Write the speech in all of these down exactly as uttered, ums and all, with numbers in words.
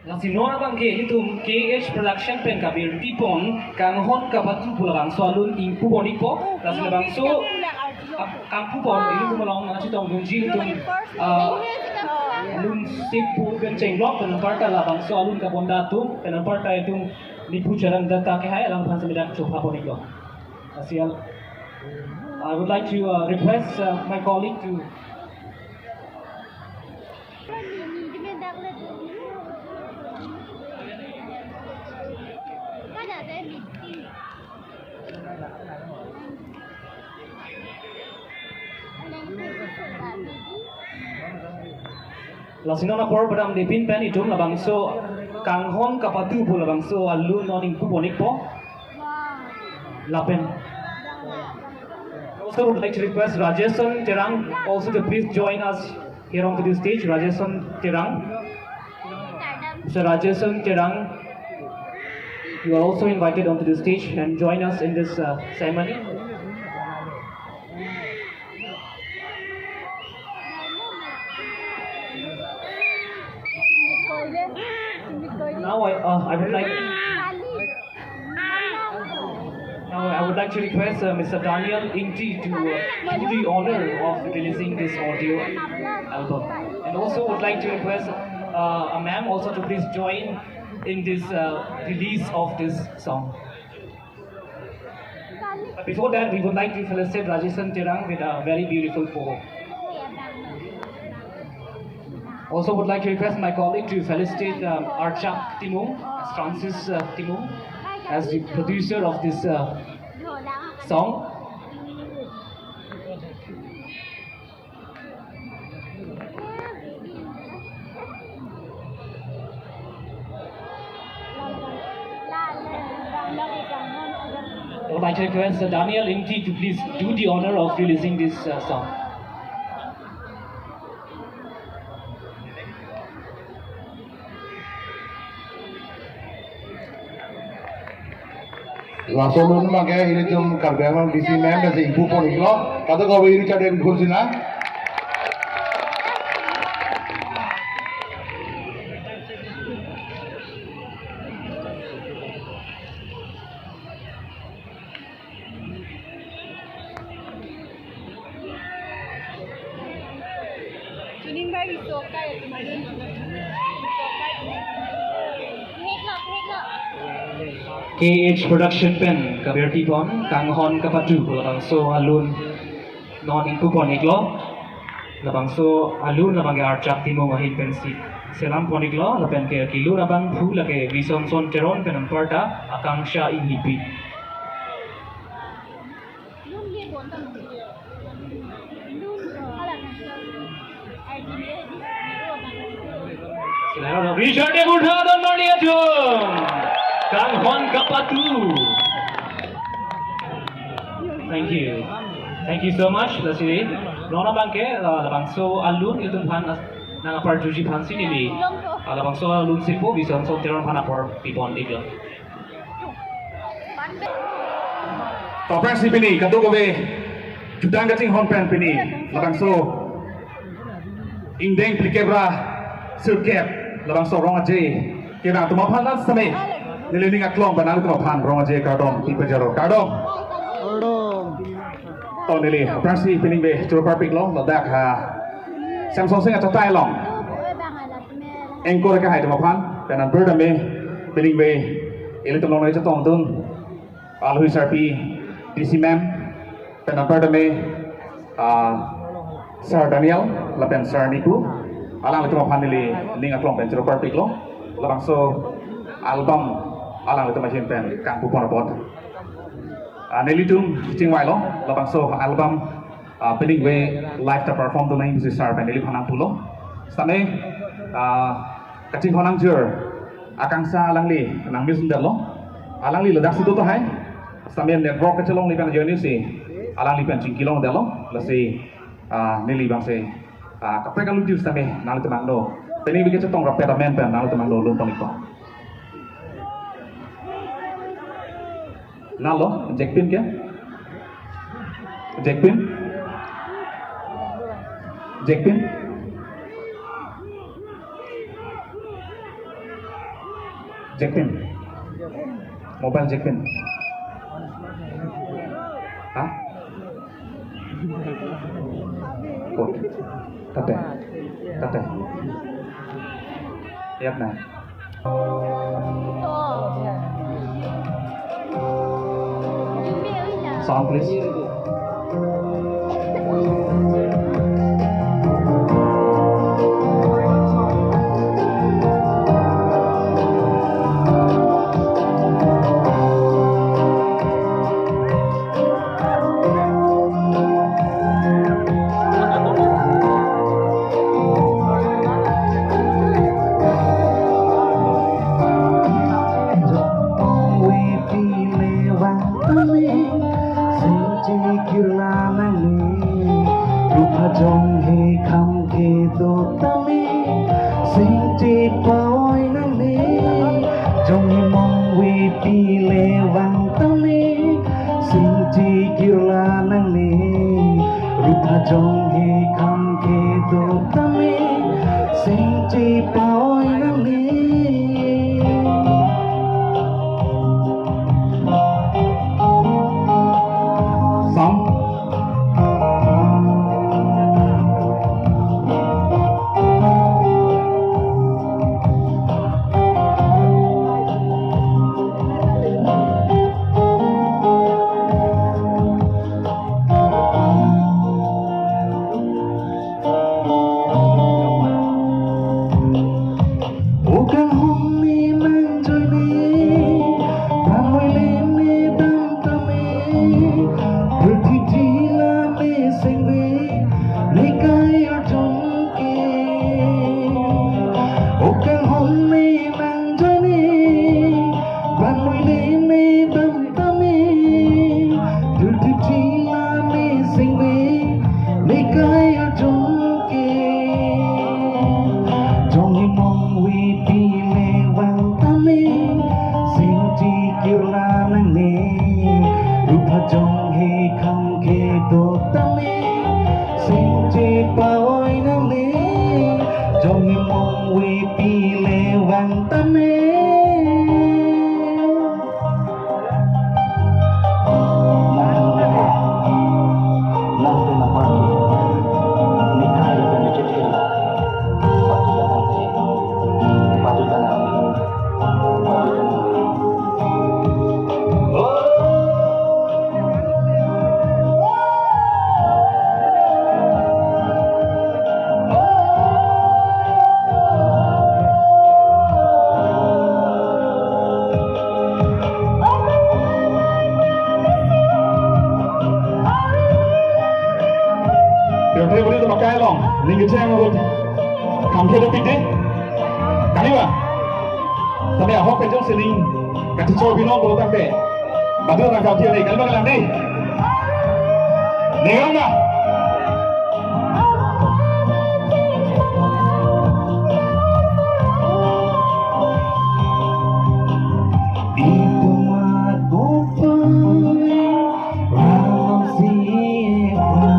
Lasi non abangke ilitum K H Production pen kabirti pon Kanghon Kapatu pu labangso alun ingpu pon ikpo. Lasi labangso, ah, kangpu pon ilitum along nangchetongdunji ilitum, ah, alun sip pu pen chenglok pen aparta labangso alun kabonda atum pen aparta itum nipu charan data ke hai alangphan semidak chopha pon iklo. Lasi al-, I would like to, uh, request, uh, my colleague to Lasi non apor padamde pin pen itum labangso Kanghon Kapatu pu labangso alun non ingpu pon ikpo. Lapen also would like to request Rajeson Terang also to please join us here onto the stage. Rajeson Terang. Mister Rajeson Terang, you are also invited onto the stage and join us in this, uh, ceremony. Now I, uh, I would like, now I would like to request, uh, Mister Daniel Ingti to, uh, do the honor of releasing this audio album. And also would like to request, uh, a ma'am also to please join in this, uh, release of this song. But before that, we would like to felicitate Rajeson Terang with a very beautiful poem. Also would like to request my colleague to felicitate, um, Archak Timung, Francis, uh, Timung, as the producer of this, uh, song. I would like to request, uh, Daniel Ingti to please do the honor of releasing this, uh, song. Laso alun abangke ilitum Karbi Anglong D C ma'am pensi ingpu pon iklo. Kadokave iri chade khulsina. K H Production pen kabirti pon Kanghon Kapatu pu labangso alun non ingpu pon iklo. Labangso alun labangke Archak Timung ahin pensi selam pon iklo, lapen ke kelun abangphu lake Bisonson Teron pen anparta Akangsha Inghipi. Richard Debutha don marli atum. Kanghon Kapatu. Thank you. Thank you so much, lasi. Non abangke, uh, labangso alun ilitum aphan as-, nang aparjuji aphansi neli, uh, labangso alun sip pu Bisonson Teron aphan apor pi pon iklo. To aphrangsi pini kadokave jutang kachinghon pen pini labangso ingdeng phlikep ra sirkep labangso rong aje kedam atum aphan an same neli ning aklong pen nanglitum aphan rong aje kardom pi pajaro, kardom. To neli aphrangsi piningve choro parpiklo, ladak ha Semsonsing achatai along anchor kahai atum aphan pen anparta me piningve ilitum along chetongdun alui sarpi D C ma'am pen anparta me, ah, Sir Daniel lapen Sir Nipu, alanglitum aphan neli ning aklong pen choro parpiklo labangso album alanglitum ahin pen kangpu pon apot. Ah, nelitum chingvailo labangso album, ah, piningve live ta perform dun nangji pusi sir pen neliphan nangpulo. Sitame, ah, kachinghon nangjir Akangsha alangli nang miss detlo. Alangli ladaksi do tahai. Sitame network kachelong li pen journey si alangli pen chingki longdetlo. Lasi, ah, neli abangsi, ah, kaprek alun diu sitame nanglitum angno, piningve kachetong rapet amen pen nanglitum angno lun pon ikpo. Nalo, Jackpin ke? Jackpin? Jackpin? Jack pin. Mobile jack pin. Ha? Kot. Tate. Tate. Yap na. Sound, please. Singchi kirla nangne, rupa jong he kham kedo tame. Singchi pa-oi nangne, jong he mong we pile vang tame. Singchi kirla nangne, rupa jong he kham kedo tame. Singchi pa-oi nangne. Sam. O kanghon ne nangjoine, pamoi le ne dam tame, purthi jila ne sengve, ne kai arjong ke. O kanghon ne nangjoine, pamoi le ne dam tame, purthi jila ne sengve, ne kai arjong ke. Jong he mong we pile vang tame, singchi kirla nangne, rupa jong he kham kedo tame. Singchi pa-oi nangne, jong he mong we pile vang tame. Pirthe budi to makai long, ning kecheng ngut. Kam khe do pik de. Kali ba? Tame ahok pejong seling. Kati cho binong bo tangte. Badu rang kau thiari, kali ba kalang de. Ning rang na. Itum atum pen, ralam si epa,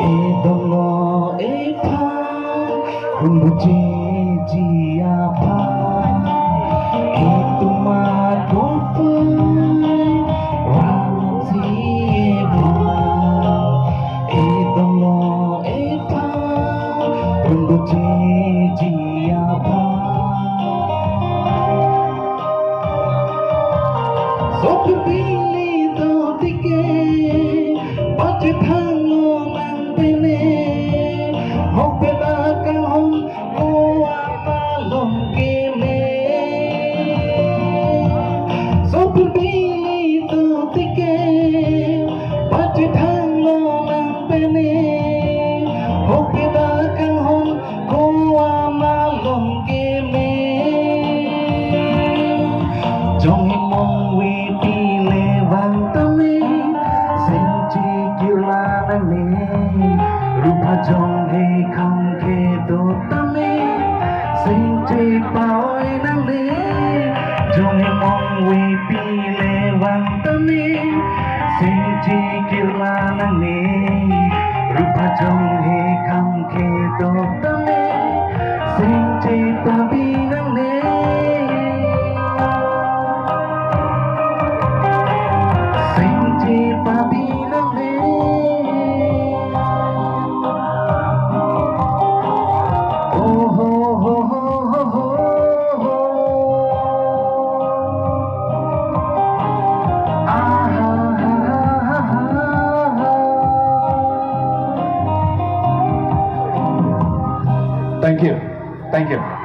edong lo ephan, rumbu cheji aphan. Itum atum pen, ralam si epa, edong lo ephan, rumbu cheji aphan. Sopir pili do tike, pachethang lo nang pene, hokpet akanghon ko-an along keme. Sopir pili do tike, pachethang lo nang pene, hokpet akanghon ko-an along keme. Jong he mong we pile vang tame, singchi kirla nangne, rupa jong he kham kedo tame, singchi pa-oi nangne. Jong he mong we pile vang tame, singchi kirla nangne, rupa jong he kham kedo tame, singchi pabi nangne. Thank you. Thank you.